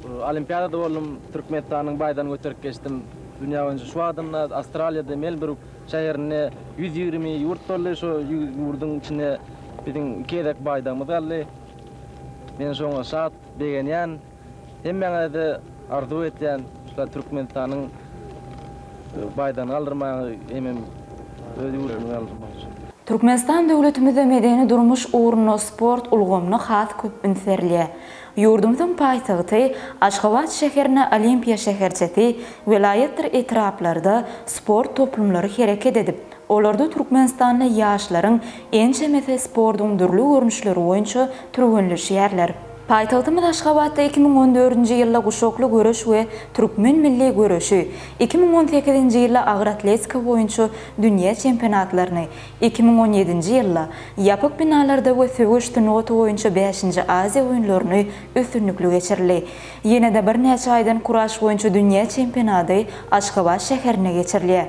Olimpiadada boldum, Türkmenistanyň baýdagyny göterip geçdim dünýä boýunça. Şu wagtynda Awstraliýada Melburg şäherinde 120 ýurt boldy. Şo ýurduň içinde biziň iki gezek baýdagymyz galdy. Men şoňa şat, begenýän. Hemmäňize-de arzuw etýän, şular Türkmenistanyň baýdagyny galdyrmagy hemem öz ýurduny galdyrmak üçin. Türkmenistan döwletimizde medeni-durmuş ugrunda sport ulgamyna has köp üns berilýär. Ýurdumyzyň paýtagty Aşgabat şäherinde Olimpiýa şäherçesi, welaýatdyr etraplarda sport toplumlary hereket edip, olarda türkmenistanly ýaşlaryň ençemesi sportuň dürli görnüşleri boýunça türgenleşýärler. Paýtagtymyz Aşgabatda 2014-nji ýylda guşakly göreş we türkmen milli göreşi, 2018-nji ýylda agyr atletika boýunça dünýä çempionatlaryny, 2017-nji ýylda ýapyk binalarda we söweş sungaty boýunça bäşinji Aziýa oýunlaryny üstünlikli geçirildi. Ýene-de birnäçe aýdan kuraş boýunça dünýä çempionady Aşgabat şäherinde geçirilýär.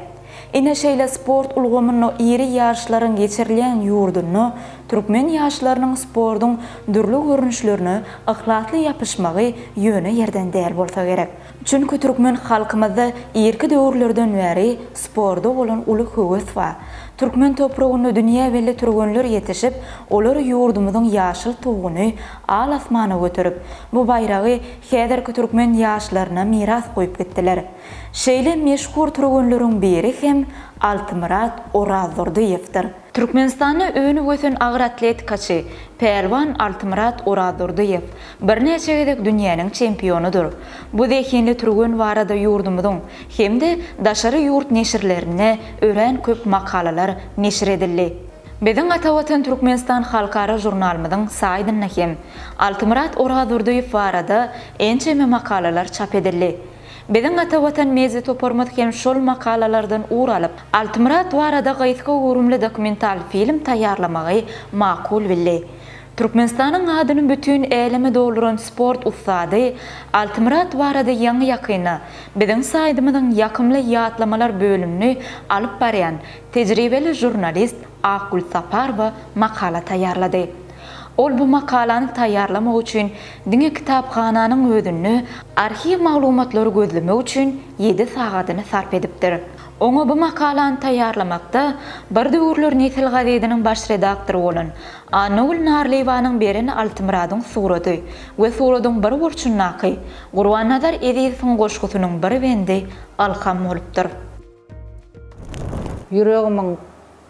Ine şeýle sport ulgamynda iri ýaryşlaryň geçirilýän ýurdunda türkmen ýaşlarynyň sportuň dürli görnüşlerine yhlasly ýapyşmagy ýöne ýerden däl bolsa gerek. Çünki türkmen halkymyzda irki döwürlerden bäri sporda bolan uly höwes bar. Türkmen topragynda dünýä belli türgenler ýetişip, olar ýurdumyzyň ýaşyl tuguny al asmana göterip, bu baýragy häzirki türkmen ýaşlaryna miras goýup gitdiler. Şeýle meşhur türgenleriň biri hem Altymyrat Orazdurdyýewdir. Türkmenistanda önüp-ösen agyr atletikaçy, pälwan Altymyrat Orazdurdyýew birnäçe gezek dünýäniň çempionydyr. Bu zehinli türgen barada ýurdumyzyň hem-de daşary ýurt neşirlerinde örän köp makalalar neşir edildi. Biziň Ata Watan Türkmenistan halkara žurnalymyzyň saýtynda hem Altymyrat Orazdurdyýew barada ençeme makalalar çap edildi. Biziň Ata Watan media toparymyz hem şol makalalardan ugur alyp, Altymyrat barada gysga göwrümli dokumental film taýýarlamagy makul bildi. Türkmenistanyň adyny bütin äleme dolduran sport ussady Altymyrat barada ýaňy-ýakynda biziň saýdymyzyň Ýakymly ýatlamalar bölümini alyp barýan tejribeli žurnalist Akgül Saparowa makala taýýarlady. Ol bu makalany taýýarlamak üçin diňe kitaphananyň özünde arhiw maglumatlary gözlemek üçin ýedi sagadyny sarp edipdir. Oňa bu makalany taýýarlamakda bir döwürler Nesil gazetiniň baş redaktory bolan Annagül Narlyýewanyň beren Altymyradyň suraty we suradyň bir burçundaky Gurbannazar Ezizowyň goşgusynyň bir bendi ylham bolupdyr. Ýüregimiň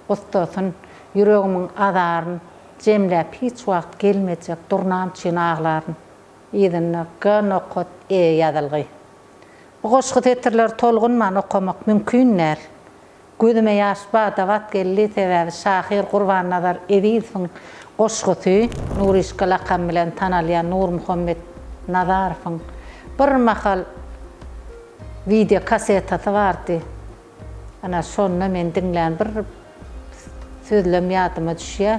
Gussasyn, ýüregimiň azaryn jemläp hiç wagt gelmejek durnam üçin aglaryn. Yzynda G nokat E ýazylgy. Bu goşgy setirleri tolgunman okamak mümkin däl. Gözüme ýaş bada-bat geldi, sebäbi şahyr Gurbannazar Ezizowyň goşgusy Nuryşka lakamy bilen tanalýan Nurmuhammet Nazarowyň bir mahal wideo kassetasy bardy. Ana, şonda men diňlän bir sözlem ýadyma düşýär.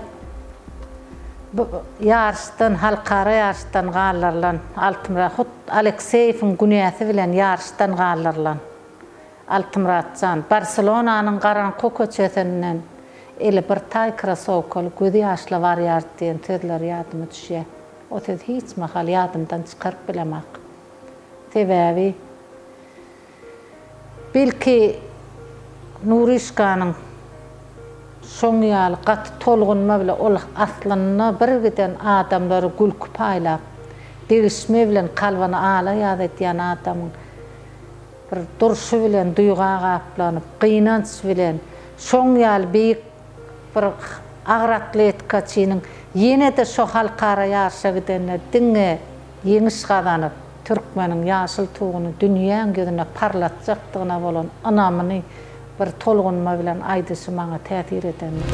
Bu ýaryşdan, halkara ýaryşdan galdyrylan Altymyrat, hut Alekseýewiň günäsi bilen ýaryşdan galdyrylan Altymyrat jan, Barselonanyň garaňky köçesinden eli bir taý krasowkaly, gözi ýaşly barýardy diýen sözleri ýadyma düşýär. O sözi hiç mahal ýadymdan çykaryp bilemak. Sebäbi. Belki, Nuryşkanyň şoň ýaly gaty tolgunma bile ol aslynda birgiden adamlary gülki paýlap, degişme bilen kalbyny ala-ýaz edýän adamyň bir durşy bilen duýga gaplanyp, gynanç bilen şoň ýaly beýik bir agyr atletikaçynyň ýene-de şo halkara ýaryşa gidende diňe ýeňiş gazanyp, türkmeniň ýaşyl tuguny dünýäň ýüzüne parlatjakdygyna bolan ynamyny bir tolgunma bilen aýdyşy maňa täsir edendir.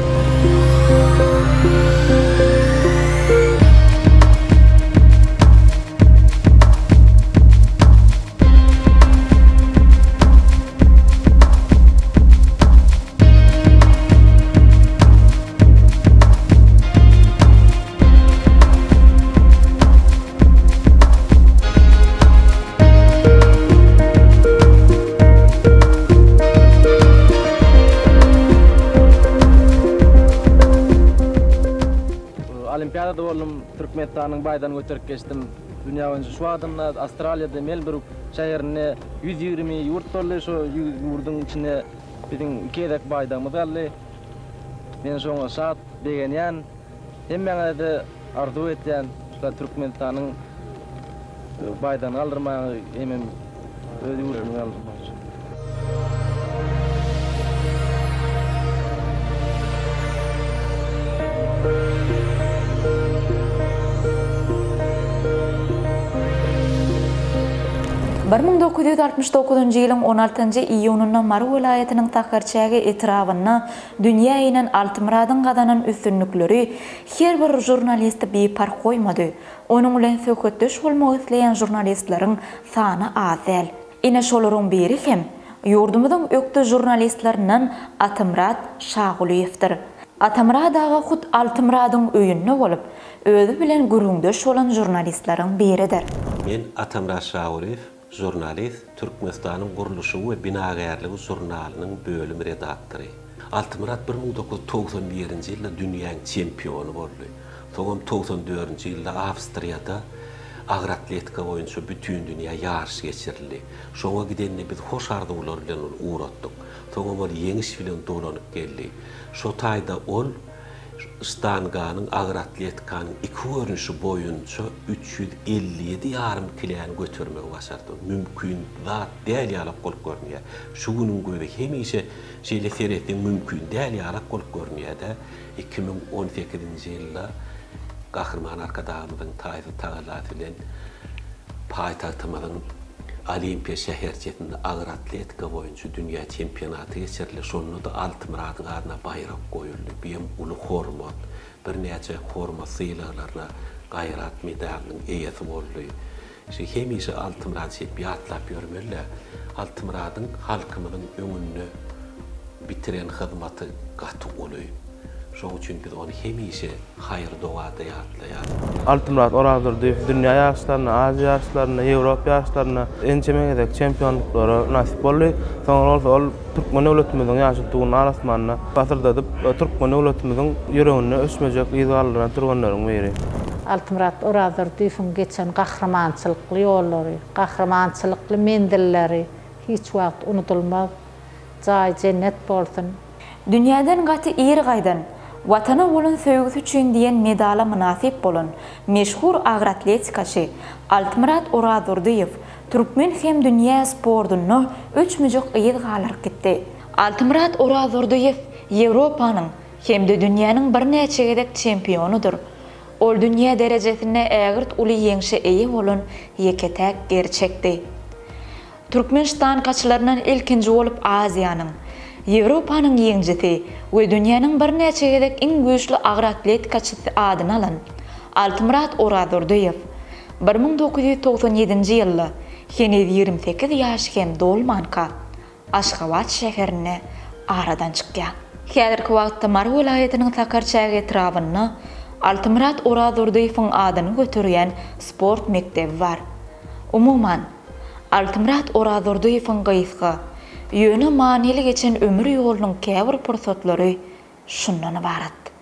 Olimpiadada boldum, Türkmenistanyň baýdagyny göterip geçdim. Dünýä boýunça şu adamda Awstraliýada Melburg şäherinde 120 ýurt boldy. Şo ýurduň içinde biziň iki gezek baýdagymyz galdy. Men şoňa şat, begenýän. Hemmäňize-de arzuw etýän, şu Türkmenistanyň baýdagyny galdyrmagy hemem öz ýurduny galdyrmagy üçin. 1969-njy ýylyň on altynjy iýunynda Mary welaýatynyň Sakarçäge etrabynda dünýä inen Altymyradyň gazanan üstünlikleri her bir žurnalisti biparh goýmady. Onuň bilen söhbetdeş bolmak isleýän žurnalistleriň sany az däl. Ine şolaryň biri hem ýurdumyzyň ökde žurnalistlerinden Atamyrat Şagulyýewdir. Atamyrat aga hut Altymyradyň öýünde bolup, özi bilen gürrüňdeş bolan žurnalistleriň biridir. Men Atamyrat Şagulyýew, žurnalist, Türkmenistanyň gurluşygy we binagärligi žurnalynyň bölüm redaktory. Altymyrat 1991-nji ýylda dünýäň çempiony boldy. Soňam 94-nji ýylda Awstriýada agyr atletika boýunça bütindünýä ýaryş geçirildi. Şoňa gidende biz hoş arzuwlar bilen ony ugratdyk. Soňam ol ýeňiş bilen dolanyp geldi. Şo taýda ol ştanganyň, agyr atletikanyň iki görnüşi boýunça 357 ýarym kiläni götermegi başardy. Mümkin zat däl ýalak bolup görünýär. Şu günüň gözi hemişe şeýle seretseň mümkin däl ýalak bolup görünýär-dä. 2018-nji ýylda Gahryman Arkadagymyzyň taýsyz tagallasy bilen paýtagtymyzyň Olimpiýa şäherçesinde agyr atletika boýunça dünýä çempionaty geçirildi. Şonda-da Altymyradyň adyna baýrak goýuldy. Bu hem uly hormat. Birnäçe hormat sylaglaryna, Gaýrat medalynyň eýesi boldy. Şu hemişe Altymyrady şeýdip ýatlap ýörmeli-dä. Altymyradyň halkymyzyň öňünde bitiren hyzmaty gaty uly. Şoň üçin biz ony hemişe haýyr-dogada ýatlaýarys. Altymyrat Orazdurdyýew dünýä ýaryşlarynda, Aziýa ýaryşlarynda, Ýewropa ýaryşlarynda ençeme gezek çempionlyklara mynasyp boldy. Soňra bolsa ol türkmen döwletimiziň ýaşyl tuguny al-asmanda pasyrdadyp, türkmen döwletimiziň ýüreginde öçmejek yz galdyran türgenleriň biri. Altymyrat Orazdurdyýewiň geçen gahrymançylykly ýollary, gahrymançylykly menzilleri hiç wagt unudylmaz. Jaýy jennet bolsun! Dünýäden gaty ir gaýdan, Watana bolan söýgüsi üçin diýen medala mynasyp bolan meşhur agyr atletikaçy Altymyrat Orazdurdyýew türkmen hem dünýä sportunda öçmejek yz galdyryp gitdi. Altymyrat Orazdurdyýew Ýewropanyň hem-de dünýäniň birnäçe gezek çempionydyr. Ol dünýä derejesinde ägirt uly ýeňşe eýe bolan ýeke-täk gerçekdi. Türkmen ştankaçylaryndan ilkinji bolup Aziýanyň, Ýewropanyň ýeňjisi we dünýäniň birnäçe gezek iň güýçli agyr atletikaçysy adyny alan Altymyrat Orazdurdyýew 1997-nji ýylda heniz 28 ýaşy hem dolmanka Aşgabat şäherinde aradan çykýar. Häzirki wagtda Mary welaýatynyň Sakarçäge etrabynda Altymyrat Orazdurdyýewiň adyny göterýän sport mekdebi bar. Umuman, Altymyrat Orazdurdyýewiň gysga, ýöne manyly geçen ömür ýolunyň käbir pursatlary şundan ybarat.